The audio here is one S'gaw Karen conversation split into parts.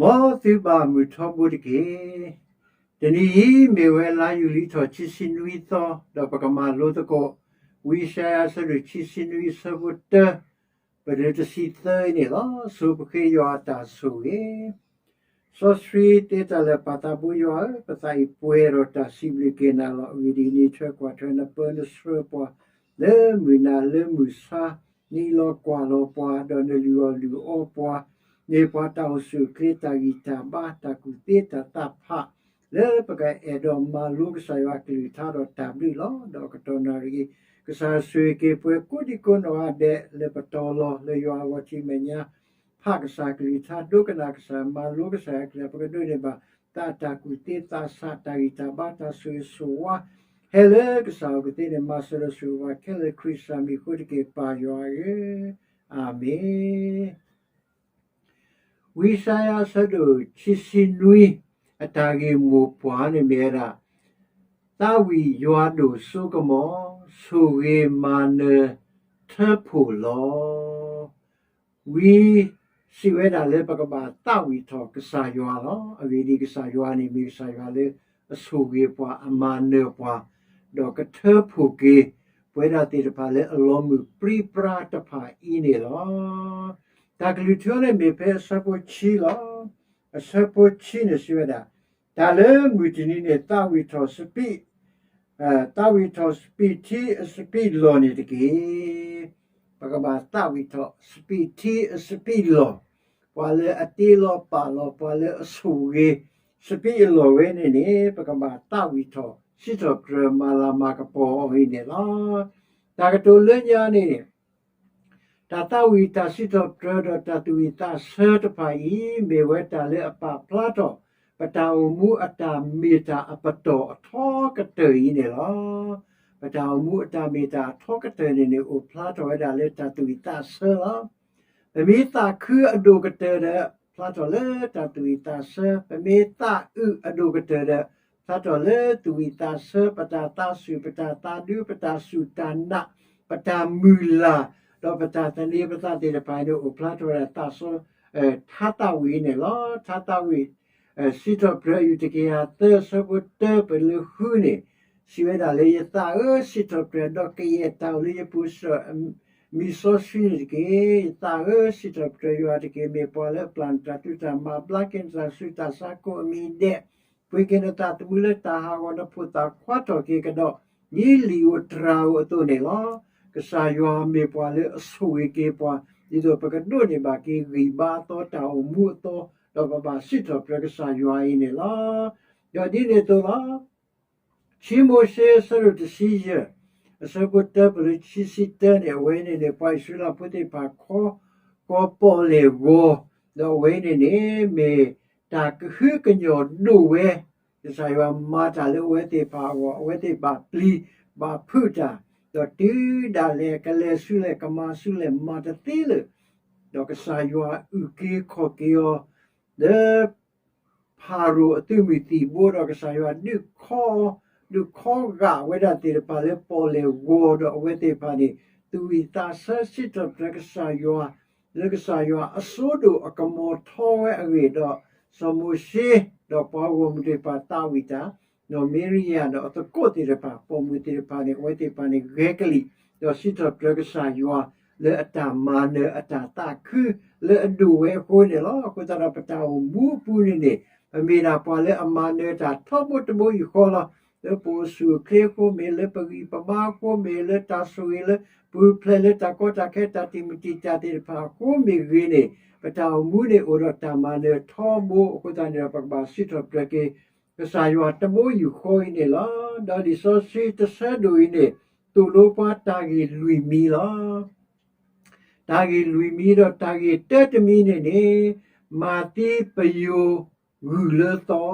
မ်သုဘၣ်မုာ်ထီဘိတက့ၢ်. တနံၤအံၤမ့ၢ်ဝဲလါယူၤလံထီၣ်ခံဆံနွံသီ, ဒီးပကမၤလိသကိး ဝံယၡါယၤအဆၢဒိၣ်ခံဆံနွံ အဆၢဖိတၢ ပတုၤတဆံသၢန့ၣ်လီၤ. ဆိပဃ့ယွၤအတၢ်ဆိၣ်ဂ့ၤ. စီဆှံတဲတၢ်လၢာ် ပၢ်သးဘိယွၤဧၢ, ပသးအံၤပှဲၤဒီးတၢ်စံးဘျုးက့ၤနၤလီၤ. အဂ့ၢ်ဒ်အံၤ, နထၢကွၢ်ထွဲနပၢနဆှၢပှၤ လၢမုၢ်နၤလၢမုၢ်ဆါ, နအၢၣ်လီၤကွၢ်လီၤပှၤ, ဒီးနလုၢ်အီၣ်လုၢ်အီပှၤ, မ့ၢ်ပှၤတၢ်အိၣ်ဆူၣ်အိၣ်ချ့, တၢ်ဂံၢ်တၢ်ဘါ, တၢ်ကူၣ်သ့တၢ်သးဖး, လၢပကအဲၣ်ဒိးမၤလိကစၢ်ယွၤအကလုၢ်ကထါဒီးတၢ်ဘျုးလီၤ. ဒီးကတီၢ်နၣ်ရံၣ်အံၤ, ကစၢ်ဆိၣ်ဂ့ၤက့ၤပှၤကိးဒံကိးနီၢ်ဂၤဒဲး လၢပတီၢ်လီၤလၢယွၤအဂီၢ်ထံးမဲာ်ညါ, ဖးကစၢ်အကလုၢ်ကထါ, ဒိကနၣ်ကစၢ်, မၤလိကစၢ်အကလုၢ်, ပကဒိးန့ၢ်ဘၣ် သးတၢ်ကူၣ်သ့သးဆး, တၢ်ဂံၢ်တၢ်ဘါ, တၢ်ဆိၣ်ဂ့ၤဆိၣ်ဝါ ဟဲလၢကစၢ်အအိၣ်ကသ့န့ၣ်, မၤစၢၤဒီးဆိၣ်ဂ့ၤပှၤခဲလၢာ် ခရံာ်ကစၢ်မံၤအဃိတက့ၢ်, ပၢ်ယွၤဧၢ, အၤမ့ၣ်. ဝံယၡါယၤအဆၢဒိၣ်ခံဆံနွံ အတၢ်ဂ့ၢ်မိၢ်ပှၢ်န့ၣ်မ့ၢ်ဝဲဒၣ် သးဝံၣ်ယွၤဒိၣ်စိကမီၤ, ဆိၣ်ဂ့ၤမၤနၢၤထၢဖှိၣ်လီၤ. ဝံစံးဝဲဒၣ်လၢပကဘၣ်သးဝံၣ်ထီၣ်ကစၢ်ယွၤလီၤ. အဂ့ၢ်ဒ်အံၤ, ကစၢ်ယွၤန့ၣ်မ့ၢ်ကစၢ်ယွၤလၢအဆိၣ်ဂ့ၤပှၤ, အမၤနၢၤပှၤ, ဒီးကထၢဖှိၣ်က့ၤ ပဝဲဒၣ်သ့ၣ်တဖၣ်လၢအလီၤမုၢ်ပြံပြါတဖၣ်အံၤန့ၣ်လီၤ. တၢ်ကလုၢ်ထူန့ၣ်မ့ၢ်ဖဲအဆၢဖိခံလီၤ. အဆၢဖိခံန့ၣ်စံးဝဲဒၣ်, တၢ်လၢမုၢ်တနံၤန့ၣ် သးဝံၣ်ထီၣ်စပံး သးဝံၣ်ထီၣ်စပံးထံအစပံးလီၢ်န့ၣ်တက့ၢ်. ပကဘၣ်သးဝံၣ်ထီၣ်စပံးထံအစပံးလီၢ်, ပှၤလၢအတ့လီၤပာ်လီၤ, ပှၤလၢအဆိၣ်ဂ့ၤ စပံးအလီၢ်ဝဲန့ၣ်န့ၣ် ပကဘၣ်သးဝံၣ်ထီၣ် စံးထီၣ်ပတြၢၤမၤလၤမၤကပီၤအီၤအံၤန့ၣ်လီၤ. တၢ်ကတိၤလၢညါန့ၣ် တၢ်သးဝံၣ်တၢ်စံးထီၣ်ပတြၢၤဒီးတၢ်သူၣ်ဝံၣ်သးဆၢတဖၣ်အံၤ မ့ၢ်ဝဲတၢ်လၢအပာ်ဖျါထီၣ် ပတၢ်အိၣ်မူအတၢ်မ့ၢ်တၢ်အပတီၢ်အထီကတၢၢ်အံၤန့ၣ်လီၤ. ပတၢ်အိၣ်မူအတၢ်မ့ၢ်တၢ်အထီကတၢၢ်န့ၣ်န့ၣ် အိၣ်ဖျါထီၣ်ဝဲဒၣ်လၢတၢ်သူၣ်ဝံၣ်သးဆၢလီၤ. ပမ့ၢ်သးခုအဒိၣ်ကတၢၢ်ဒီး ဖျါထီၣ်လၢတၢ်သူၣ်ဝံၣ်သးဆၢ, ပမ့ၢ်သးအုးအဒိၣ်ကတၢၢ်ဒီး ဖျါထီၣ်လၢသူၣ်ဝံၣ်သးဆၢ, ပတၢ်သးဆူၣ်, ပတၢ်သးဒူ, ပတၢ်စူၢ်တၢ်နာ်, ပတၢ်မုၢ်လၢ်, ဒီးပတၢ်သန့ၤပသးသ့ၣ်တဖၣ်န့ၣ် အိၣ်ဖျါထီၣ်ဝဲဒၣ်သးစီ ထါသးဝံၣ်န့ၣ်လီၤ. ထါသးဝံၣ် စံးထီၣ်ပတြၢၤ အယူၢ်တကယၤသၢ အဆၢဖိတၢ ပလၢဃုန့ၣ် စံးဝဲဒၣ်လၢ ယသးဧၢ, စံးထီၣ်ပတြၢၤ ဒီးကယဲၢ်တၢ်အိၣ်လၢယပူၤစ့ၢ်ကီး မံၤစီဆှံန့ၣ်တက့ၢ်. ယသးဧၢ, စံးထီၣ်ပတြၢၤယွၤတက့ၢ်. မ့ၢ်ပှၤလၢအပျၢ်နတၢ်သူၣ်တၢ်မၤ, ဘျါက့ၤနတၢ်ဆူးတၢ်ဆါကိးအမံၤဒဲး, ပှ့ၤက့ၤနသးသမူလၢတၢ်ဟးဂီၤ, နဖိသၣ်ခွါထီၣ်က့ၤကဒီး ဒ်လံာ်ဧိၤတြၤဧိၤအသိးန့ၣ်လီၤ. ကစၢ်ယွၤမ့ၢ်ပှၤလၢအဆိၣ်ဂ့ၤက့ၤပှၤ ဒ်သိးပကဒိးန့ၢ်ဘၣ်က့ၤဂံၢ်ဘါအသီ, တၢ်အိၣ်မူအသီ, ဒီးပဘၣ်စံးထီၣ်ပတြၢၤကစၢ်ယွၤအံၤန့ၣ်လီၤ. ဒီးဒ်န့ၣ်အသိးလီၤ. ခံမိၤၡ့ အဆၢဒိၣ်တဆံယဲၢ်, အဆၢဖိတၢ ပလၢခံဆံတၢန့ၣ်, အဝဲန့ၣ်န့ၣ် ပှၤအံၣ်စရ့လးဖိသ့ၣ်တဖၣ်ခီ ကီၤပီၣ်လဲၣ်ဂီၤ, ဒီးအဝဲန့ၣ်န့ၣ် မ့ၢ်တၢ်ကဟုကညီၢ်ဒိၣ်ဝဲ, ကစၢ်ယွၤမၤတၢ်လၢအဝဲသ့ၣ်တဖၣ်အဂီၢ်, အဝဲသ့ၣ်ဘၣ်ပျံၤဘၣ်ဖုးတၢ်, ဒီးတုၤဒၣ်လဲာ်ကလဲၤဆူလဲၣ် ကမၤဆူလဲၣ် မၤတသ့လၢၤ, ဒီးကစၢ်ယွၤအုၣ်က့ၤခီၣ်က့ၤအီၤ လၢ ဖၤရိၤအသုးမုၢ်သံၣ်ဘိ, ဒီးကစၢ်ယွၤဒုးခီ, ဒုးခီဂာ်ဝဲဒၣ်သ့ၣ်တဖၣ်လၢပီၣ်လဲၣ်ဂီၤ, ဒီးအဝဲသ့ၣ်တဖၣ်န့ၣ် သူၣ်ဝံၣ်သးဆၢစံးထီၣ်ပတြၢၤကစၢ်ယွၤ, လၢကစၢ်ယွၤအစိဒိၣ်အကမီၤထီဝဲအဂ့ၢ်, ဒီးစီၤမိၤၡ့ ဒီးပှၤဂီၢ်မုၢ်သ့ၣ်တဖၣ်သးဝံၣ်တၢ်, ဒီးမံၤရယၤဒီးအသကိးသ့ၣ်တဖၣ်, ပိာ်မုၣ်သ့ၣ်တဖၣ်န့ၣ် အဝဲသ့ၣ်တဖၣ်န့ၣ် ဂဲၤကလံၣ်, ဒီးစံးထီၣ်ပတြၢၤကစၢ်ယွၤ လၢအတၢ်မၤနၢၤအတၢ်သးခုလၢအဒိၣ်ဝဲအဃိန့ၣ်လီၤ. အဃိသတးဒီး ပတၢ်အိၣ်မူအပူၤန့ၣ်န့ၣ် ပမ့ၢ်ဒၣ်ပှၤလၢအမၤနၢၤတၢ်ထီဘိတဘိယူၢ်ဃီလီၤ. လၢပအိၣ်ဆူၣ်အိၣ်ချ့အဃိမ့ၢ်, လၢပဂံၢ်ပဘါအဃိမ့ၢ်, လၢတၢ်ဆိၣ်ဂ့ၤလၢပူၤဖျဲး, လၢတၢ်ကီတၢ်ခဲတၢ်တံာ်မုၢ်တံာ်တာ်သ့ၣ်တဖၣ်အဃိမ့ၢ်ဂ့ၤန့ၣ်, ပတၢ်အိၣ်မူန့ၣ်အိၣ်ဒီးတၢ်မၤနၢၤထီဘိအဃိသတးန့ၣ်ဒီး ပကဘၣ်စံးထီၣ်ပတြၢၤက့ၤ ကစၢ်ယွၤတဘိယူၢ်ဃီအံၤန့ၣ်လီၤ. ဒီးလံာ်စီဆှံတဆၢဒိၣ်အံၤန့ၣ် သိၣ်လိပှၤတၢ်ဂ့ၢ်လွံၢ်မံၤလီၤ. တၢ်ဂ့ၢ်လွံၢ်မံၤဒီးတၢ်ဂ့ၢ်တၢတမံၤန့ၣ်န့ၣ် မၤသံပယိၤဂုၢ်လၢသီ,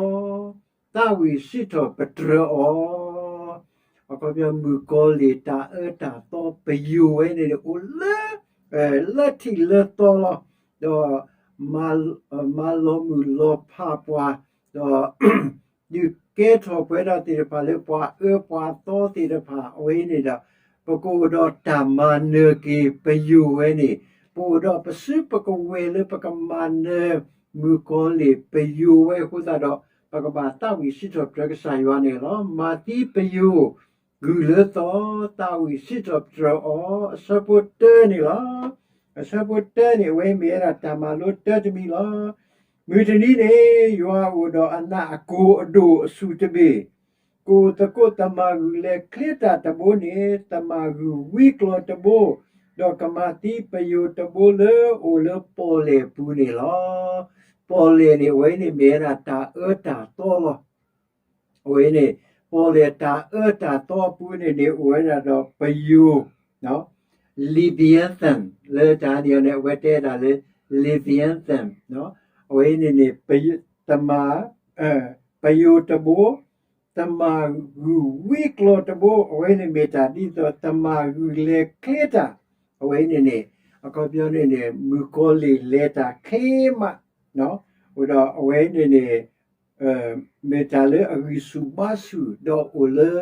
သးဝံၣ်စံးထီၣ်ပတြၢၤအီၤ, အခီပညီမုၣ်ကီၤလံၢ်တၢ်အၢတၢ်သီပယိၤဝဲန့ၣ်န့ၣ် အိၣ်လၢ လၢထံးလၢသီလီၤ. ဒီး မၤလီၤမုၢ်လီၤဖးပှၤ, ဒီး ဒုးကဲထီၣ်ပဝဲဒၣ်သ့ၣ်တဖၣ်လၢပှၤအၢပှၤသီသ့ၣ်တဖၣ်အဝဲအံၤန့ၣ်ဒီး ပကအိၣ်ဒီးတၢ်မၤနၢၤက့ၤပယိၤဝဲန့ၣ်, ပအိၣ်ဒီးပစုပကဝဲၤလၢပကမၤနၢၤ မုၣ်ကီၤလံၢ်ပယိၤဝဲအဃိသတးဒီး ပကဘၣ်သးဝံၣ်စံးထီၣ်ပတြၢၤကစၢ်ယွၤန့ၣ်လီၤ. မၤသံပယိၤ ဂုၢ်လၢသီ သးဝံၣ်စံးထီၣ်ပတြၢၤအီၤ အဆၢဖိတၢန့ၣ်လီၤ. အဆၢဖိတၢန့ၣ် အဝဲမ့ၢ်ဝဲဒၣ်တၢ်မၤလိတၢတမံၤလီၤ. မုၢ်တနံၤန့ၣ် ယွၤအိၣ်ဒီးအနးအကိၤအဒိၣ်အဆူၣ်တဘ့ၣ်, ကအိၣ်သကိးသမၣ်ဂုၢ်လဲၤချ့တၢ်တဘိန့ၣ် သမၣ်ဂုၢ်ဝံကျီၤတဘိ, ဒီးကမၤသံပယိၤတဘိလၢအိၣ်လၢပီၣ်လဲၣ်အပူၤန့ၣ်လီၤ. ပီၣ်လဲၣ်န့ၣ် အဝဲန့ၣ်မ့ၢ်ဝဲဒၣ်တၢ်အၢတၢ်သီလီၤ. အဝဲန့ၣ် ပီၣ်လဲၣ်တၢ်အၢတၢ်သီအပူၤန့ၣ်န့ၣ် အိၣ်ဝဲဒၣ်ဒီးပယိၤ Leviathan လၢတၢ်န့ၣ်န့ၣ် အဝဲတဲဒၣ်လၢ Leviathan အဝဲန့ၣ်န့ၣ် တမၤ ပယိၤတဘိ သမၣ်ဂုၢ်ဝံကျီၤတဘိ အဝဲန့ၣ်မ့ၢ်တၢ်ဒ်သိး သမၣ်ဂုၢ်လဲၤချ့တၢ် အဝဲန့ၣ်န့ၣ် အခီပညီန့ၣ်န့ၣ် မုၣ်ကီၤလံၢ်လဲၤတၢ်ချ့မး အိၣ်ဒီးအဝဲန့ၣ်န့ၣ် မ့ၢ်တၢ်လၢအဂံၢ်ဆူၣ်ဘါဆူၣ် ဒီးအိၣ်လၢ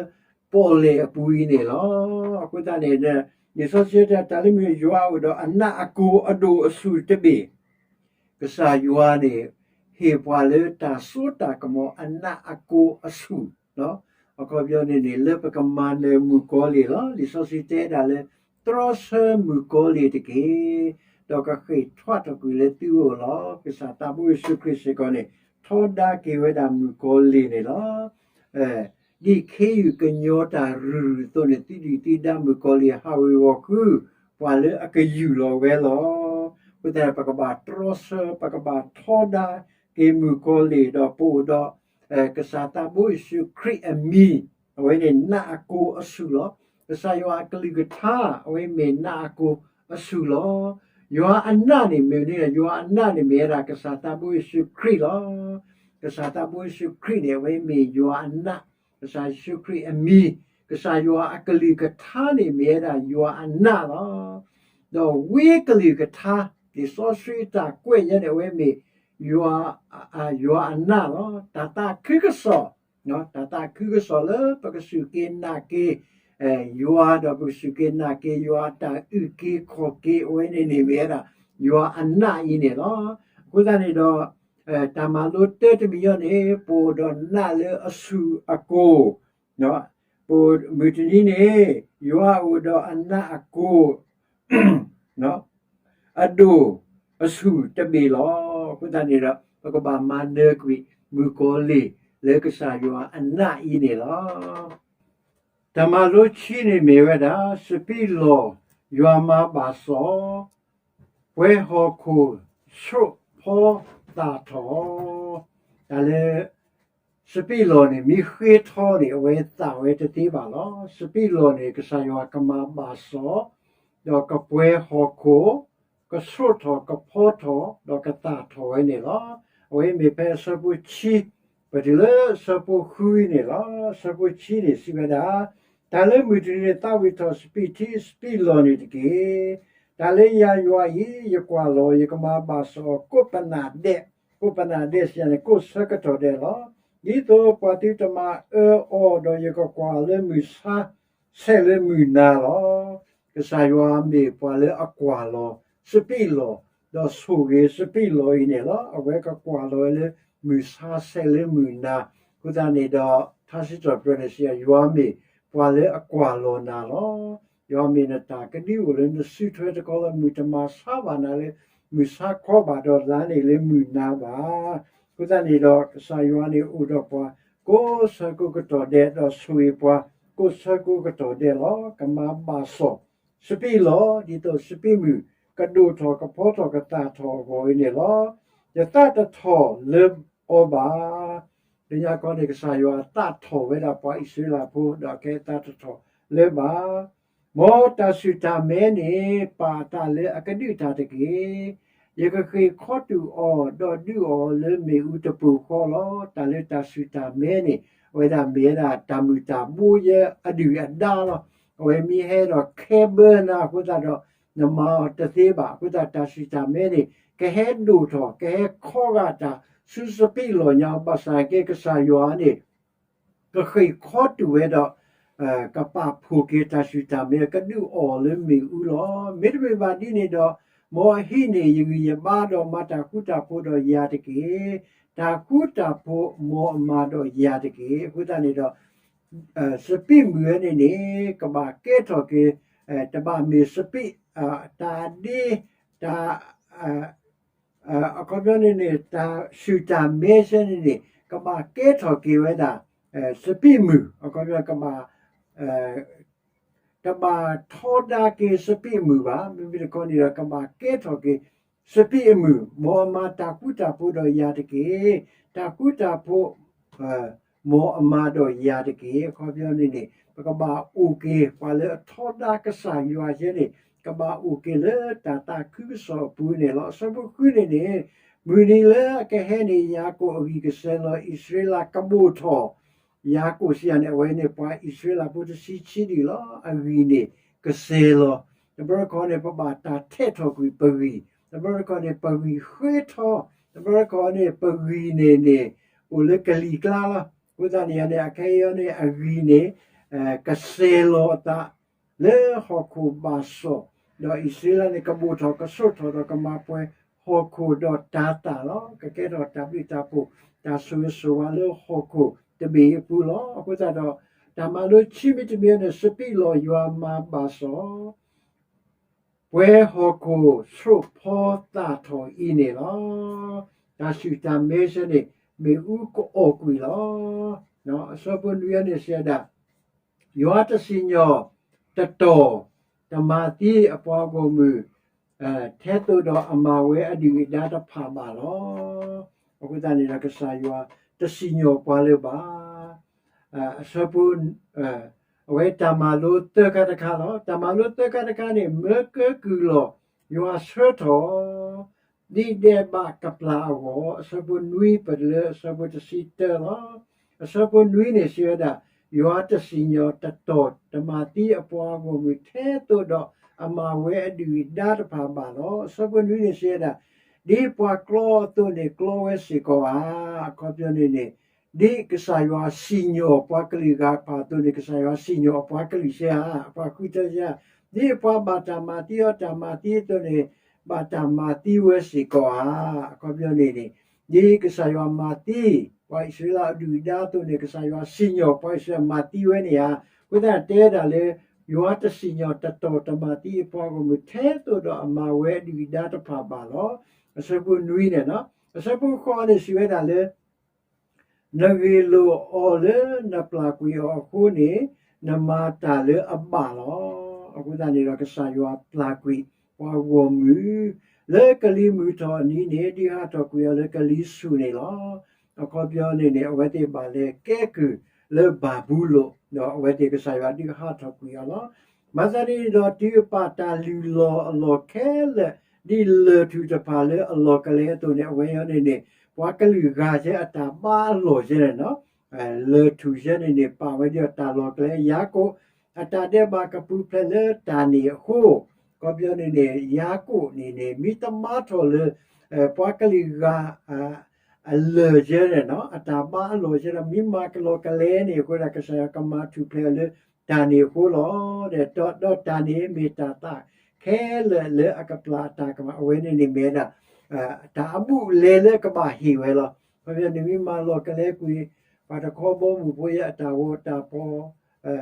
ပီၣ်လဲၣ်အပူၤအံၤန့ၣ်လီၤ. အဃိသတးန့ၣ် လံာ်စီဆှံတဲ တၢ်လၢမုၢ်ယွၤအိၣ်ဒီးအနးအကိၤအဒိၣ်အဆူၣ်တဘ့ၣ် ကစၢ်ယွၤန့ၣ် ဟ့ၣ်ပှၤလၢတၢ်စိတၢ်ကမီၤအနးအကိၤအဆူၣ် အခီပညီန့ၣ်န့ၣ် လၢပကမၤနၢၤမုၣ်ကီၤလံၢ်လီၤ. လံာ်စီဆှံတဲဒၣ်လၢ တြီဆၢမုၣ်ကီၤလံၢ်တက့ၢ်, ဒီးကဃ့ၢ်ထွါထီၣ်ကွံာ်လၢသုအိၣ်လီၤ. ကစၢ်သးဘိယ့ၣ်ၡူးခရံာ်စ့ၢ်ကီးန့ၣ် ထီဒါက့ၤဝဲဒၣ်မုၣ်ကီၤလံၢ်န့ၣ်လီၤ. ဒ်ခ့ယုၢ်ကညီၤတၢ်ရုၢ်ရုၢ်အသိးန့ၣ် သုဒုၣ်သုဒါမုၣ်ကီၤလံၢ်ဟးဝ့ၤဝီၤဃု ပှၤလၢအကယူၢ်လီၤဝဲလီၤ. အဃိသတး ပကဘၣ်တြီဆၢ ပကဘၣ်ထီဒါက့ၤမုၣ်ကီၤလံၢ် ဒီးပအိၣ်ဒီး ကစၢ်သးဘိယ့ၣ်ၡူးခရံာ်အမံၤ အဝဲန့ၣ်နးအကိၤအဆူၣ်လီၤ. ကစၢ်ယွၤအကလုၢ်ကထါ အဝဲမ့ၢ်နးအကိၤအဆူၣ်လီၤ. ယွၤအနးန့ၣ်မ့ၢ်န့ၣ် ယွၤအနးန့ၣ်မ့ၢ်ဝဲဒၣ် ကစၢ်သးဘိယ့ၣ်ၡူးခရံာ်လီၤ. ကစၢ်သးဘိယ့ၣ်ၡူးခရံာ်န့ၣ် အဝဲမ့ၢ်ယွၤအနး, ကစၢ်ယ့ၣ်ၡူးခရံာ်အမံၤ, ကစၢ်ယွၤအကလုၢ်ကထါန့ၣ် မ့ၢ်ဝဲဒၣ်ယွၤအနးလီၤ. ဒီးဝံကလုၢ်ကထါ လံာ်စီဆှံတၢ်ကွဲးယဲန့ၣ် အဝဲမ့ၢ်ယွၤ, ယွၤအနးလီၤ. တၢ်သးခုကစီၣ် တၢ်သးခုကစီၣ်လၢပကစူၢ်က့ၤနာ်က့ၤ ယွၤဒီးပကစူၢ်က့ၤနာ်က့ၤ ယွၤအတၢ်အုၣ်က့ၤခီၣ်က့ၤ အဝဲန့ၣ်န့ၣ်မ့ၢ်ဝဲဒၣ် ယွၤအနးအံၤန့ၣ်လီၤ. အဃိသတးန့ၣ်ဒီး တၢ်မၤလိတၢတမံၤအံၤန့ၣ် ပအိၣ်ဒီးနးလၢအဆူၣ်အကိၤ, ပမုၢ်တနံၤန့ၣ် ယွၤအိၣ်ဒီးအနးအကိၤ အဒိၣ်အဆူၣ်တဘ့ၣ်လီၤ. အဃိသတးန့ၣ်ဒီး ပကဘၣ်မၤနၢၤကွံာ် မုၣ်ကီၤလံၢ်လၢကစၢ်ယွၤအနးအံၤန့ၣ်လီၤ. တၢ်မၤလိခံန့ၣ်မ့ၢ်ဝဲဒၣ် စပံးလီၢ်ယွၤမၤဘၣ်စီၣ်, ပှဲၤဟီၣ်ခိၣ် ဆှိးဖီသၣ်ထီၣ်, တၢ်လၢ စပံးလီၢ်န့ၣ် မ့ၢ်ဃ့ထီန့ၣ် အဝဲသၣ်ဝဲတသ့ဘၣ်လီၤ. စပံးလီၢ်န့ၣ် ကစၢ်ယွၤကမၤဘၣ်စီၣ်, ဒီးကပှဲၤဟီၣ်ခိၣ်, ကဆှိးထီၣ် ကဖီထီၣ် ဒီးကသၣ်ထီၣ်ဝဲန့ၣ်လီၤ. အဝဲမ့ၢ်ဖဲအဆၢဖိခံ ပတုၤလၢအဆၢဖိဃုအံၤန့ၣ်လီၤ. အဆၢဖိခံန့ၣ်စံးဝဲဒၣ်, တၢ်လၢမုၢ်တနံၤန့ၣ် သးဝံၣ်ထီၣ်စပံးထံစပံးလီၢ်န့ၣ်တက့ၢ်. တၢ်လၢယၤယွၤအံၤ ယကွၢ်လီၤ ယကမၤဘၣ်စီၣ်အီၤ ကိးပနၢ်ဒဲး, ကိးပနၢ်ဒဲးစံးန့ၣ် ကိးဆၢကတီၢ်ဒဲးလီၤ. ဒ်သိးပှၤသုတမၤအၢအီၤ ဒီးယကကွၢ်အီၤလၢမုၢ်ဆါဆဲးလၢမုၢ်နၤလီၤ. ကစၢ်ယွၤမ့ၢ်ပှၤလၢအကွၢ်လီၤစပံးလီၢ်, ဒီးဆိၣ်ဂ့ၤစပံးလီၢ်အံၤန့ၣ်လီၤ. အဝဲကကွၢ်လီၤဝဲလၢမုၢ်ဆါဆဲးလၢမုၢ်နၤ, အဃိသတးန့ၣ်ဒီး ထါစံးထီၣ်ပတြၢၤန့ၣ်စံး ယွၤမ့ၢ်ပှၤလၢအကွၢ်လီၤနၤလီၤ. ယွၤမ့ၢ်နတၢ်ကဒုအိၣ်လၢနစုထွဲတခီလီၤ. မုၢ်တမၤဆါဘၣ်နၤလၢမုၢ်ဆါခီဘၣ် ဒီးလါန့ၣ်လၢမုၢ်နၤဘၣ်. အဃိသတးန့ၣ်ဒီး ကစၢ်ယွၤန့ၣ်အိၣ်ဒီးပှၤ ကိးဆၢကိးကတီၢ်ဒဲး ဒီးဆိၣ်ဂ့ၤပှၤ ကိးဆၢကိးကတီၢ်ဒဲးလီၤ. ကမၤဘၣ်စီၣ်စပံးလီၢ် ဒ်သိးစပံးမုၢ် ကဒိၣ်ထီၣ် ကဖီထီၣ် ကသၣ်ထီၣ်အဂီၢ်အံၤန့ၣ်လီၤ. ယသးတထီၣ်လၢအီၤဘၣ်. လၢညါခီန့ၣ် ကစၢ်ယွၤသးထီၣ်ဝဲဒၣ်ပှၤအံၣ်စရ့လးဖိ ဒီးခဲအံၤသးတထီၣ်လၢၤဘၣ်. မ်တၢ်ဆူၣ်တၢ်မဲန့ၣ် ပာ်အသးလၢအကဒုၣ်တၢ်တက့ၢ်. ယကဃ့ၢ်ခီတုၤအီၤ ဒီးဒုးအီၤလၢမ့ၣ်အူတပူၤဃီလီၤ. တၢ်လၢတၢ်ဆူၣ်တၢ်မဲန့ၣ် အဝဲဒၣ်မ့ၢ်ဝဲဒၣ်တၢ်မုၢ်တၢ်ဘိယဲအဒုၣ်အဒါလီၤ. အဝဲမ့ၢ်ဟဲဒီးခဲဘၢနၤအဃိသတးဒီး နမၤအီၤတသ့ဘၣ်အဃိသတး တၢ်ဆူၣ်တၢ်မဲန့ၣ် ကဟဲဒိၣ်ထီၣ် ကဟဲခီဂာ်တၢ်ဆူစပံးလီၢ်ညါ ဘၣ်ဆၣ်က့ ကစၢ်ယွၤန့ၣ် ကဃ့ၢ်ခီတုၤဝဲဒီး ကပာ်ဖှိၣ်က့ၤတၢ်ဆူၣ်တၢ်မဲ ကဒုးအီၤလၢမ့ၣ်အူလီၤ. မ့တမ့ၢ်ဘၣ်ဒ်န့ၣ်ဒီး မ်အဟံးန့ၢ်ယဂံၢ်ယဘါဒီးမၤတၢ်ဃူတၢ်ဖိးဒီးယၤတက့ၢ်. တၢ်ဃူတၢ်ဖိးမ်အမၤဒီးယၤတက့ၢ်. အဃိသတးန့ၣ်ဒီး စပံးမုၢ်ဝဲန့ၣ်န့ၣ် ကဘၣ်ကဲထီၣ်က့ၤ တဘၣ်မ့ၢ်စပံး တၢ်ဒ့ တၢ် အခီပညီန့ၣ်န့ၣ် တၢ်ဆူၣ်တၢ်မဲဆဲန့ၣ်န့ၣ် ကဘၣ်ကဲထီၣ်က့ၤဝဲဒၣ် စပံးမုၢ် အခီပညီ ကဘၣ် တဘၣ်ထီဒါက့ၤစပံးမုၢ်ဘၣ်. မ့မ့ၢ်တခီန့ၣ်ဒီး ကဘၣ်ကဲထီၣ်က့ၤ စပံးအမုၢ်, မ်အမၤတၢ်ဃူတၢ်ဖိးဒီးယၤတက့ၢ်. တၢ်ဃူတၢ်ဖိး မ်အမၤဒီးယၤတက့ၢ်. အခီပညီန့ၣ်န့ၣ် ပကဘၣ်အိၣ်က့ၤ ပှၤလၢအထီဒါကစၢ်ယွၤယဲန့ၣ် ကဘၣ်အိၣ်က့ၤလၢတၢ်သးခုကစီၣ်အပူၤန့ၣ်လီၤ. အဆၢဖိဃုန့ၣ်န့ၣ် မုၢ်နံၤလၢအကဟဲန့ၣ် ယၤကိာ်အဂံၢ်ကစဲးလီၤ, အံၣ်စရ့လးကဘိၣ်ထီၣ် ယၤကိာ်စံးယၤန့ၣ် အဝဲန့ၣ် ပှၤအံၣ်စရ့လးဖိတဆံခံဒူၣ်လီၤ. အဂံၢ်န့ၣ်ကစဲးလီၤ. တဘျီတခီန့ၣ် ပဘၣ်တၢ်ထဲးထီၣ်ကွံာ်ပဂံၢ်, တဘျီတခီန့ၣ် ပဂံၢ်ဃ့ထီ, တဘျီတခီန့ၣ် ပဂံၢ်န့ၣ်န့ၣ် အိၣ်လၢကလံၤကျါလီၤ. အဃိသတးန့ၣ်န့ၣ် အခဲအံၤန့ၣ် အဂံၢ်န့ၣ် ကစဲးလီၤအသး လၢဟီၣ်ခိၣ်ဘၣ်စီၣ်, ဒီးအံၣ်စရ့လးန့ၣ် ကဘိၣ်ထီၣ်ကဆှိးထီၣ်ဒီးကမၤပှဲၤဟီၣ်ခိၣ်ဒီးတၤသၣ်လီၤ. ကကဲထီၣ်တၢ်ဘျုးတၢ်ဖှိၣ် တၢ်ဆိၣ်ဂ့ၤဆိၣ်ဝါလၢဟီၣ်ခိၣ်တဘ့ၣ်အံၤအပူၤလီၤ. အဃိသတးဒီး တၢ်မၤလိခံမံၤတမံၤန့ၣ် စပံးလီၢ်ယွၤမၤဘၣ်စီၣ် ပှဲၤဟီၣ်ခိၣ်ဆှိးဖီသၣ်ထီၣ်အံၤန့ၣ်လီၤ. တၢ်ဆူၣ်တၢ်မဲဆဲန့ၣ် မ့ၣ်အူကအီၣ်ကွံာ်လီၤ. အဆၢဖိနွံန့ၣ်စံးဝဲဒၣ် ယွၤတစံၣ်ညီၣ်တတီၢ် တမၤသံအပှၤဂီၢ်မုၢ် ထဲသိးဒီးအမၤဝဲအဒုၣ်အဒါတဖၣ်ဘၣ်လီၤ. အဃိသတးန့ၣ်ဒီး ကစၢ်ယွၤတစံၣ်ညီၣ်ပှၤလၢၤဘၣ်. အဆၢဖိ အဝဲတၢ်မၤလိသၢခါတခါလီၤ. တၢ်မၤလိသၢခါတခါန့ၣ် မၢကၢကုၢ်လီၤ ယွၤဆှၢထီၣ် ဒ်ဒဲးဘးကပျၢ်အဂီၢ်, အဆၢဖိနွံပတုၤလၢအဆၢဖိတဆံတၢလီၤ. အဆၢဖိနွံန့ၣ်စံးဝဲဒၣ် ယွၤတစံၣ်ညီၣ်တတီၢ် တမၤသံအပှၤဂီၢ်မုၢ်ထဲသိးဒီးအမၤဝဲအဒုၣ်အဒါတဖၣ်ဘၣ်လီၤ. အဆၢဖိနွံန့ၣ်စံးဝဲဒၣ် ဒ်ပှၤကျီအသိးန့ၣ်ကျီဝဲစ့ၢ်ကီးဧါ. အခီပညီန့ၣ်န့ၣ် ဒ်ကစၢ်ယွၤစံၣ်ညီၣ်ပှၤကလုာ်ဂၤတဖၣ်အသိးန့ၣ် ကစၢ်ယွၤစံၣ်ညီၣ်အပှၤကလုာ်စ့ဧါ, အပှၤဃုထၢစ့ဧါ. ဒ်ပှၤဘၣ်တၢ်မၤသံအီၤတၢ်မၤသံအသိးန့ၣ် ဘၣ်တၢ်မၤသံဝဲစ့ၢ်ကီးဧါ. အခီပညီန့ၣ်န့ၣ် ဒ်ကစၢ်ယွၤမၤသံ ပှၤအံၣ်စရ့လးအဒုၣ်အဒါအသိးန့ၣ် ကစၢ်ယွၤစံၣ်ညီၣ်ပှၤအံၣ်စရ့လးမၤသံဝဲန့ၣ်ဧါ. အဃိသတးတဲဒၣ်လၢ ယွၤတစံၣ်ညီၣ်တတီၢ်တမၤသံအပှၤဂီၢ်မုၢ်ထဲသိးဒီးအမၤဝဲအဒုၣ်အဒါတဖၣ်ဘၣ်လီၤ. အဆၢဖိနွံန့ၣ် အဆၢဖိဃိးန့ၣ်စံးဝဲဒၣ်လၢ နဂ့ၢ်လိာ်အီၤလၢနပျၢ်ကွံာ်အီၤအဃိန့ၣ် နမၤတၢ်လၢအဘၣ်လီၤ. အဃိသတးန့ၣ်ဒီး ကစၢ်ယွၤပျၢ်ကွံာ်ပှၤဂီၢ်မုၢ် လၢကလံၤမုၢ်ထီၣ်အနံၤန့ၣ် ဒုးဟးထီၣ်ကွံာ်အီၤလၢကလံၤဆူၣ်န့ၣ်လီၤ. အခီပညီန့ၣ်န့ၣ် အဝဲသ့ၣ်ဘၣ်လဲၤကဲကုၢ်လၢဘၤဘူလိၣ် ဒီးအဝဲသ့ၣ်ကစၢ်ယွၤဒုးဟးထီၣ်ကွံာ်အီၤလီၤ. မၤသးဒ်န့ၣ်ဒီးတုၤအပာ်တၢ်လုၢ်လီၢ်အလီၢ်ခဲလၢာ် ဒ်လၢၢ်ထူၣ်တဖၣ်လၢအလီၢ်ကလဲအသိးန့ၣ် အဝဲအံၤန့ၣ်န့ၣ် ပှၤကလုာ်ဂၤယဲအတၢ်ဘါအလီၢ်ယဲန့ၣ်လီၤ. လၢၢ်ထူၣ်ယဲန့ၣ်န့ၣ် ပာ်ဝဲဒ်အတၢ်လီၢ်ကလဲ ယၤကိာ် အတၢ်ဒဲးဘးကပူၤဖျဲးလၢတၢ်န့ၣ်အဃိ, အခီပညီန့ၣ်န့ၣ် ယၤကိာ်န့ၣ်န့ၣ် မ့ၢ်တမၤထီၣ်လၢ ပှၤကလုာ်ဂၤ အလၢၢ်ယဲန့ၣ်လီၤ, အတၢ်ဘါအလီၢ်ယဲဒီး မ့ၢ်မၤကလီၢ်ကလဲန့ၣ်အဃိဒီး ကစၢ်ယွၤကမၤထူၣ်ဖျဲးအီၤလၢတၢ်န့ၣ်အဃိလီၤ. ဒီးတၢ်န့ၣ်မ့ၢ်တၢ်သးခဲလၢာ်လၢအကပျၢ်အတၢ်ကမၣ် အဝဲန့ၣ်န့ၣ်မ့ၢ်ဝဲဒၣ် တၢ်အဘူးအလဲလၢကဘၣ်ဟ့ၣ်ဝဲလီၤ. ခီပညီန့ၣ်မ့ၢ်မၤလီၢ်ကလဲကွံာ် ပှၤတခီဘီမုၢ်ဖိယဲအတၢ်ဂီၤတၢ်ဖီၣ်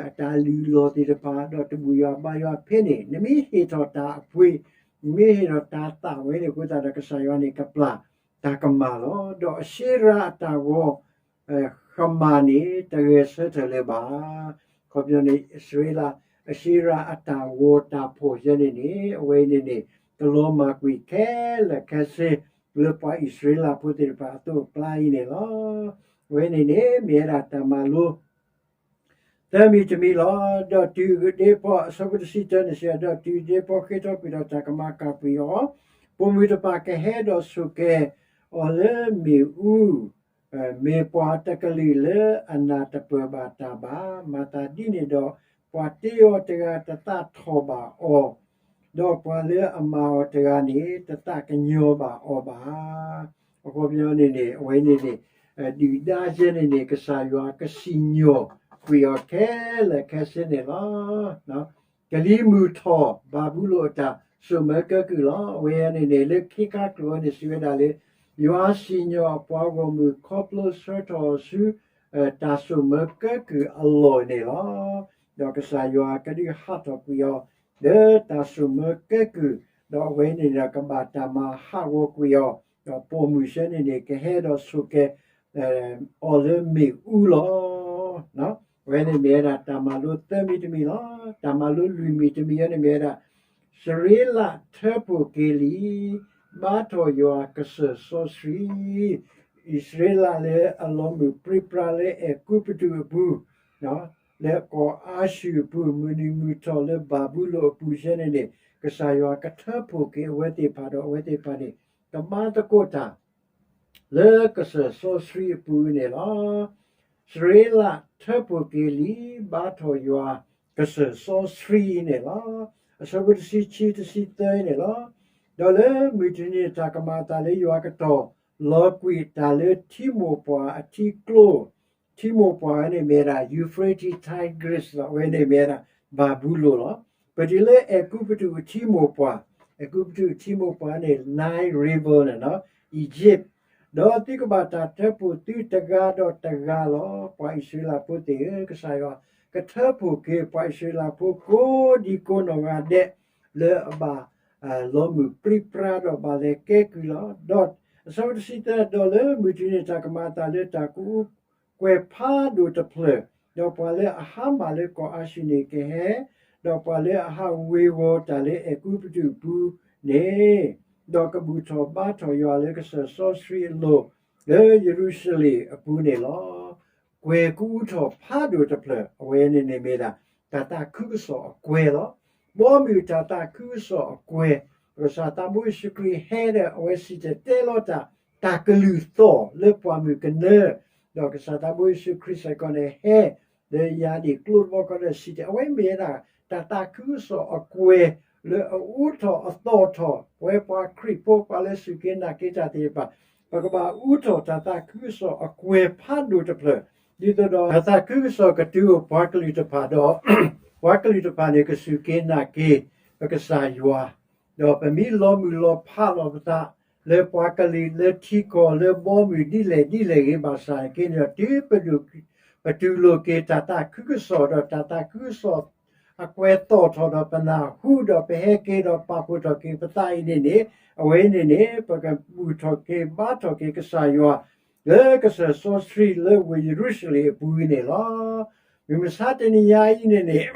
အတၢ်လုၢ်လီၢ်သ့ၣ်တဖၣ် ဒီးတဘူၣ်ယွၤဘါယွၤဖဲန့ၣ် နမ့ၢ်ဟ့ၣ်ထီၣ်တၢ်အပှ့ၤ နမ့ၢ်ဟ့ၣ်ထီၣ်တၢ်သးဝဲန့ၣ်အဃိသတးဒီး ကစၢ်ယွၤန့ၣ်ကပျၢ်တၢ်ကမၣ်လီၤ. ဒီးအၡ့ရၤအတၢ်ဂီၤ ကမၣ်န့ၣ် တဂဲၤဆၢထၢၣ်လၢၤဘၣ်. ခီပညီန့ၣ် အံၣ်စရ့လး အၡ့ရၤအတၢ်ဂီၤတၢ်ဖီၣ်ယဲန့ၣ်န့ၣ် အဝဲအံၤန့ၣ်န့ၣ် ကလီၤမၢ်ကွံာ်ခဲလၢာ်ခဲဆ့ လၢပှၤအံၣ်စရ့လးဖိသ့ၣ်တဖၣ်အသိးအကျါအံၤန့ၣ်လီၤ. အဝဲန့ၣ်န့ၣ် မ့ၢ်ဝဲဒၣ်တၢ်မၤလိ သၢမံၤတမံၤလီၤ. ဒီးတုၤဒ့ဖီ အဆၢဖိတဆံတၢန့ၣ်စံး ဒီးတုၤဒ့ဖီဃ့ထီၣ်ကွံာ်ဒီးတၢ်ကမၤကၢ်ကွံာ်အီၤ, ပိာ်မုၣ်တဖၣ်ကဟဲဒီးဆိၣ်ကဲၤအီၤလၢမ့ၣ်အူ မ့ၢ်ပှၤတကလုာ်လၢအနၢ်တပၢၢ်ဘၣ်တၢ်ဘၣ်. မၤသးဒ်န့ၣ်ဒီး ပှၤတ့အီၤတဂၤတသးထီၣ်ဘၣ်အီၤ, ဒီးပှၤလၢအမၤအီၤတဂၤန့ၣ် တသးကညီၤဘၣ်အီၤဘၣ်. အခီပညီန့ၣ်န့ၣ် အဝဲန့ၣ်န့ၣ် ဒုၣ်ဒါယဲန့ၣ်န့ၣ် ကစၢ်ယွၤကစံၣ်ညီၣ်ကွံာ်အီၤခဲလၢာ်ခဲဆ့န့ၣ်လီၤ. ကလံၤမုၢ်ထီၣ် ဘၤဘူလိၣ်အတၢ် စိာ်မၢကဲကုၢ်လီၤ. အဝဲန့ၣ်န့ၣ် လၢခ့ခါကျိာ်ဝဲန့ၣ် စံးဝဲဒၣ်လၢ ယွၤစံၣ်ညီၣ်အပှၤဂီၢ်မုၢ်ခီဖျိဆှၢထီၣ်အီၤဆူ တၢ်စိာ်မၢကဲကုၢ်အလီၢ်န့ၣ်လီၤ. ဒီးကစၢ်ယွၤကဒုးဟးထီၣ်ကွံာ်အီၤ လၢတၢ်စိာ်မၢကဲကုၢ်, ဒီးအဝဲန့ၣ်ဒီးကဘၣ်တၢ်မၤဟးဂီၤကွံာ်အီၤ, ဒီးပိာ်မုၣ်ဆၢန့ၣ်န့ၣ် ကဟဲဒီးဆိၣ်ကဲၤ အီၤလၢမ့ၣ်အူလီၤ. အဝဲန့ၣ်မ့ၢ်ဝဲဒၣ်တၢ်မၤလိသၢမံၤတမံၤလီၤ. တၢ်မၤလိလွံၢ်မံၤတမံၤအံၤန့ၣ်မ့ၢ်ဝဲဒၣ် စရ့လးထၢဖှိၣ်က့ၤလံာ် ဘါထီၣ်ယွၤကစၢၢ်စီဆှံ, အံၣ်စရ့လးလၢအလီၤမုၢ်ပြံပြါလၢအဲၤကူပတူးအပူၤ လၢကီၢ်အၤၡူၢ်အပူၤ မုၢ်နံၤမုၢ်ထီၣ်လၢဘၤဘူလိၣ်အပူၤဆၢန့ၣ်န့ၣ် ကစၢ်ယွၤကထၢဖှိၣ်က့ၤအဝဲသ့ၣ်တဖၣ်ဒီးအဝဲသ့ၣ်တဖၣ်န့ၣ် ကဘါသကိးတၢ် လၢကစၢၢ်စီဆှံအပူၤန့ၣ်လီၤ. စရ့လးထၢဖှိၣ်က့ၤလံာ် ဘါထီၣ်ယွၤကစၢၢ်စီဆှံအံၤန့ၣ်လီၤ. အဆၢဖိတဆံခံ တဆံသၢန့ၣ်လီၤ. ဒီးလၢမုၢ်တနံၤန့ၣ် တၢ်ကမၤအသးလၢယွၤကတီၢ်လီၤကွံာ်တၢ်လၢထံမိၢ်ပှၢ်အထံကျိ ထံမိၢ်ပှၢ်ဝဲန့ၣ်မ့ၢ်ဝဲဒၣ် Euphrates Tigris လီၤ. အဝဲန့ၣ်မ့ၢ်ဝဲဒၣ် ဘၤဘူလိၣ်လီၤ. ပတုၤလၢအဲၤကူပတူးအထံမိၢ်ပှၢ်, အဲၤကူပတူးအထံမိၢ်ပှၢ်န့ၣ် Nile River န့ၣ်လီၤ, Egypt ဒီးသုကဘၣ်တၢ်ထၢဖှိၣ်သုတဂၤဒီးတဂၤလီၤ. ပှၤအံၣ်စရ့လးဖိသ့ၣ်ဧၢ, ကစၢ်ယွၤကထၢဖှိၣ်က့ၤပှၤအံၣ်စရ့လးဖိကိးဒံကိးနီၢ်ဂၤဒဲး လၢအဘၣ် လီၤမုၢ်ပြံပြါဒီးဘၣ်လဲၤကဲကုၢ်လီၤ. ဒီးအဆၢဖိတဆံသၢ, ဒီးလၢမုၢ်တနံၤန့ၣ် တၢ်ကမၤအသးလၢတၢ်ကအိၣ်ကွဲၤဖးဒိၣ်တဖျၢၣ်, ဒီးပှၤလၢအဟါမၢ်လၢကီၢ်အၤၡူၢ်န့ၣ်ကဟဲ, ဒီးပှၤလၢအဟးဝ့ၤဝီၤတၢ်လၢအဲၤကူပတူးအပူၤန့ၣ်, ဒီးကဘူၣ်ထီၣ်ဘါထီၣ်ယွၤလၢကစၢၢ်စီဆှံအလိၤ လၢယရူၤၡလ့ၣ်အပူၤန့ၣ်လီၤ. ကွဲၤကအူထီၣ်ဖးဒိၣ်တဖျၢၣ်, အဝဲန့ၣ်န့ၣ်မ့ၢ်ဒၣ် တၢ်သးခုကစီၣ်အကွဲၤလီၤ. ဘီမုၢ်တၢ်သးခုကစီၣ်အကွဲၤ, ပကစၢ်သးဘိယ့ၣ်ၡူးခရံာ်ဟဲဒီး အဝဲစံၣ်တဲၤတဲလီၤတၢ် တၢ်ကလုၢ်သီၣ်လၢပှၢ်မုၢ်ကနၢ, ဒီးကစၢ်သးဘိယ့ၣ်ၡူးခရံာ်စ့ၢ်ကီးန့ၣ်ဟဲ လၢယၤဒၣ်ကျိတဘီကီဒီးစံၣ်တဲၤ, အဝဲမ့ၢ်ဝဲဒၣ် တၢ်သးခုကစီၣ်အကွဲၤ လၢအအူထီၣ်အသီၣ်ထီၣ် ပဝဲပှၤခရံာ်ဖိ ပှၤလၢစူၢ်က့ၤနာ်က့ၤတၢ်သ့ၣ်တဖၣ် ပကဘၣ်အူထီၣ်တၢ်သးခုကစီၣ်အကွဲၤဖးဒိၣ်တဖျၢၣ်, ဒ်သိးဒီး တၢ်သးခုကစီၣ်ကတုၤအိၣ်ပှၤကလုာ်တဖၣ်ဒီး ပှၤကလုာ်တဖၣ်န့ၣ် ကစူၢ်က့ၤနာ်က့ၤ ပကစၢ်ယွၤ, ဒီးပမ့ၢ်လီၤမုၢ်လီၤဖးလီၤပသး လၢပှၤကလုာ်လၢထံကီၢ်လၢဘီမုၢ်ဒ်လဲၣ်ဒ်လဲၣ်ဂ့ၤဘၣ်ဆၣ်က့န့ၣ်ဒီး တုၤပ ပတူၢ်လိာ်က့ၤတၢ်သးခုကစီၣ်ဒီး တၢ်သးခုကစီၣ်အကွဲၤသီၣ်ထီၣ်ဒီးပနၢ်ဟူဒီးပဟဲက့ၤဒီးပာ်ဖှိၣ်ထီၣ်က့ၤပသးအံၤန့ၣ်န့ၣ်, အဝဲန့ၣ်န့ၣ် ပကဘူၣ်ထီၣ်က့ၤဘါထီၣ်က့ၤကစၢ်ယွၤ လၢကစၢၢ်စီဆှံလၢဝ့ၢ်ယရူၤၡလ့ၣ်အပူၤန့ၣ်လီၤ. မုၢ်မဆါတနံၤညါအံၤန့ၣ်န့ၣ်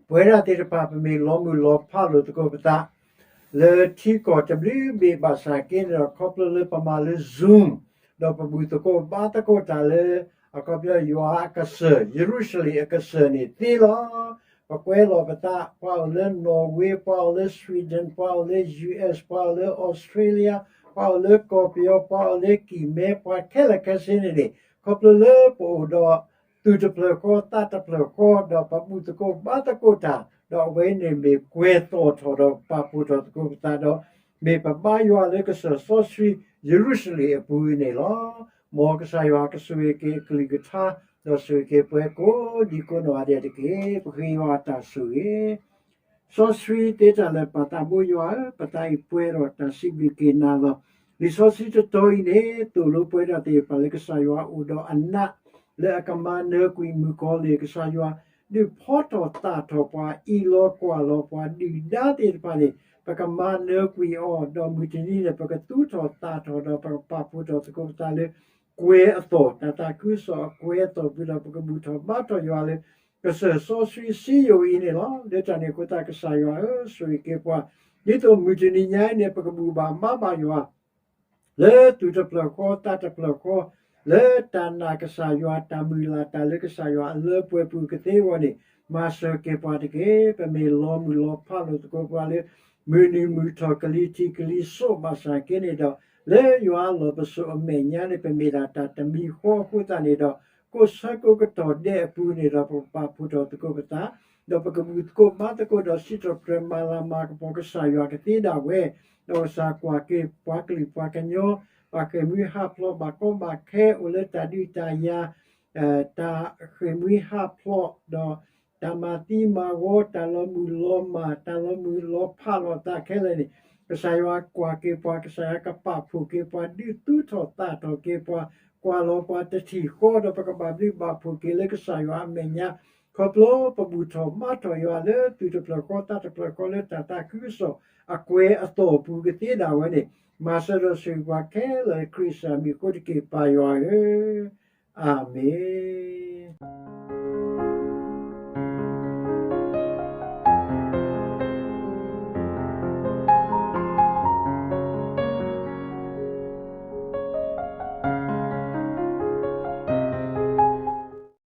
ပဝဲဒၣ်သ့ၣ်တဖၣ် ပမ့ၢ်လီၤမုၢ်လီၤဖးလိာ်သကိးပသး လၢထံကီၢ်တဘျုးဘ့ၣ်ဘၣ်ဆၣ်က့န့ၣ်ဒီး ခီဖျိလၢပမၤလၢ Zoom ဒီးပဘူၣ်သကိးဘါသကိးတၢ်လၢ အခီပညီယွၤအကစၢၢ် ယရူၤၡလ့ၣ်အကစၢၢ်န့ၣ်သ့လီၤ. ပကွဲလီၤပသး ပှၤအိၣ်လၢ Norway, ပှၤအိၣ်လၢ Sweden, ပှၤအိၣ်လၢ U S, ပှၤအိၣ်လၢ Australia, ပှၤအိၣ်လၢကီၢ်ပယီၤ, ပှၤအိၣ်လၢကံၢ်မဲ, ပှၤခဲလၢာ်ခဲဆ့န့ၣ်န့ၣ် ခီဖျိလၢပအိၣ်ဒီး သူၣ်တဖျၢၣ်ဃီသးတဖျၢၣ်ဃီ ဒီးပဘူၣ်သကိးဘါသကိးတၢ်, ဒီးအဝဲန့ၣ်မ့ၢ်ကွဲၤသီၣ်ထီၣ်ဒီးပာ်ဖှိၣ်ထီၣ်သကိးပသးဒီး မ့ၢ်ပဘါယွၤလၢကစၢၢ်စီဆှံယရူၤၡလ့ၣ်အပူၤန့ၣ်လီၤ. မ်ကစၢ်ယွၤကဆိၣ်ဂ့ၤက့ၤအကလုၢ်ကထါ ဒီးဆိၣ်ဂ့ၤက့ၤပှၤကိးဒံကိးနီၢ်ဂၤဒဲးတက့ၢ်. ပဃ့ယွၤအတၢ်ဆိၣ်ဂ့ၤ စီဆှံသ့တၢ်လၢာ် ပၢ်သးဘိယွၤဧၢ, ပသးအံၤပှဲၤဒီးတၢ်စံးဘျုးက့ၤနၤလီၤ. လံာ်စီဆှံတတီၤအံၤန့ၣ် သိၣ်လိပဝဲဒၣ်သ့ၣ်တဖၣ်လၢကစၢ်ယွၤအိၣ်ဒီးအနး လၢအကမၤနၢၤကွံာ်မုၣ်ကီၤလံၢ်, ကစၢ်ယွၤဒုးဖီထီၣ်သၣ်ထီၣ်ပှၤ အံးလီၤကွၢ်လီၤပှၤ ဒုၣ်ဒါသ့ၣ်တဖၣ်န့ၣ် ပကမၤနၢၤကွံာ်အီၤ, ဒီးမုၢ်တနံၤန့ၣ် ပကသူၣ်ထီၣ်သၣ်ထီၣ်ဒီးပကပာ်ဖှိၣ်ထီၣ်သကိးပသးလၢ ကွဲၤအသီၣ်, တၢ်သးခုကစီၣ်အကွဲၤအသီၣ်ပူၤဒီး ပကဘူၣ်ထီၣ်ဘါထီၣ်ယွၤလၢ ကစၢၢ်စီဆှံစံယိၣ်အံၤန့ၣ်လီၤ. လၢတၢ်န့ၣ်အဃိသတး ကစၢ်ယွၤဧၢ, ဆိၣ်ဂ့ၤက့ၤပှၤ ဒ်သိးမုၢ်တနံၤညါအံၤန့ၣ် ပကဘူၣ်ဘၣ်ဘါဘၣ်ယွၤ လၢသူၣ်တဖျၢၣ်ဃီသးတဖျၢၣ်ဃီ, လၢတၢ်နာ်ကစၢ်ယွၤ တၢ်မုၢ်လၢ်တၢ်လၢကစၢ်ယွၤအလၢပှဲၤပူၤကသ့အဂီၢ်န့ၣ် မၤစၢၤက့ၤပှၤတက့ၢ်. ပမ့ၢ်လီၤမုၢ်လီၤဖးလိာ်သကိးပှၤလၢ မုၢ်နံၤမုၢ်ထီၣ်ကလံၤထံးကလံၤစိးဘၣ်ဆၣ်က့န့ၣ်ဒီး လၢယွၤအလီၢ်ပစိာ်အမဲာ်ညါန့ၣ် ပမ့ၢ်ဒၣ်တၢ်တမံၤဃီအဃိသတးန့ၣ်ဒီး ကိးဆၢကိးကတီၢ်ဒဲးအပူၤန့ၣ်ဒီး ပကပာ်ဖှိၣ်ထီၣ်သကိးပသး ဒီးပကဘူၣ်သကိးဘါသကိးဒီး စံးထီၣ်ပတြၢၤမၤလၤမၤကပီၤကစၢ်ယွၤကသ့ဒၣ်ဝဲ, ဒီးကစၢ်ကွၢ်က့ၤပှၤကလုာ်ပှၤကညီ ဘၣ်ဃ့ၢ်မှံဟးဖျိး ဘၣ်ကီဘၣ်ခဲ အိၣ်လၢတၢ်ဒုးတၢ်ယၤ တၢ်ဃ့ၢ်မှံဟးဖျိး ဒီးတၢ် တၢ်မၤသံမၤဝီ တၢ်လီၤမုၢ်လီၤမၢ် တၢ်လီၤမုၢ်လီၤဖးလိာ်သးခဲလၢာ်န့ၣ် ကစၢ်ယွၤကွၢ်က့ၤပှၤ, ကစၢ်ယွၤကပာ်ဖှိၣ်က့ၤပှၤ, ဒုးသူထီၣ်သးထီၣ်က့ၤပှၤ, ကွၢ်လီၤပှၤတထံၣ်ဃီဒီး ပကဘၣ်ဘျုးဘၣ်ဖှိၣ်က့ၤလၢကစၢ်ယွၤအမဲာ်ညါ, ခီဖျိပဘူၣ်ထီၣ်ဘါထီၣ်ယွၤလၢသူၣ်တဖျၢၣ်ဃီသးတဖျၢၣ်ဃီ လၢတၢ်သးခုကစီၣ်အကွဲၤအသီၣ်ပူၤကသ့ဒၣ်ဝဲန့ၣ်, မၤစၢၤဒီးဆိၣ်ဂ့ၤပှၤခဲလၢာ်လၢခရံာ်ကစၢ်မံၤအဃိတက့ၢ် ပၢ်ယွၤဧၢ, အၤမ့ၣ်.